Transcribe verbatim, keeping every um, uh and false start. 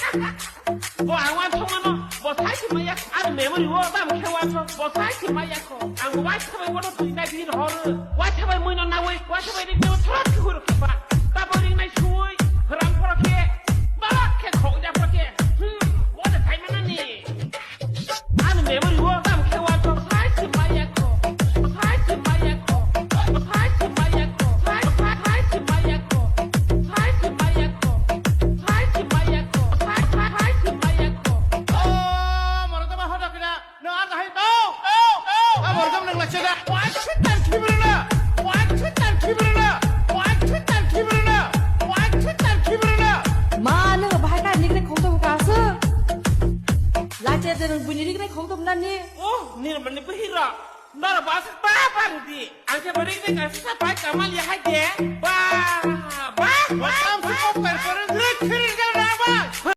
Bo ang uansukmano, bo sai se maya kho. Ani memory o tamo khe uansuk, bo sai se maya kho. Ang uaisa bai bono twi nai din hor. Uaisa bai mui no nawi, uaisa bai ring nai thora thwi horo khe ba. Ta bo ring nai sui, ram phoro khe. Ba khe khok ja phoro khe. Hmm, bo de sai mana ni. Ani memory o tamo khe uansuk, sai se maya kho. Sai se maya kho. Sai se maya kho. Sai, sai, sai se maya kho. Sai se maya kho. Sai se maya kho. Sai, sai, sai se maya kho. Oh, moro to ma hoda kina. No, ar dahai. Oh, oh, oh. Amor gam nang lache da. Wai se tan khibrana. Wai se tan khibrana. Wai se tan khibrana. Wai se tan khibrana. Ma, nang bahai ka nikre khong to ka se. Lache de nang buni nikre khong to na ni. Oh, ni mani bahira. Nara bas ba ba rudi. Ang khe bari khe ka sa pai kamal ya hai de. Ba, ba, ba, ba. Am se kok per per. Rik khirin ka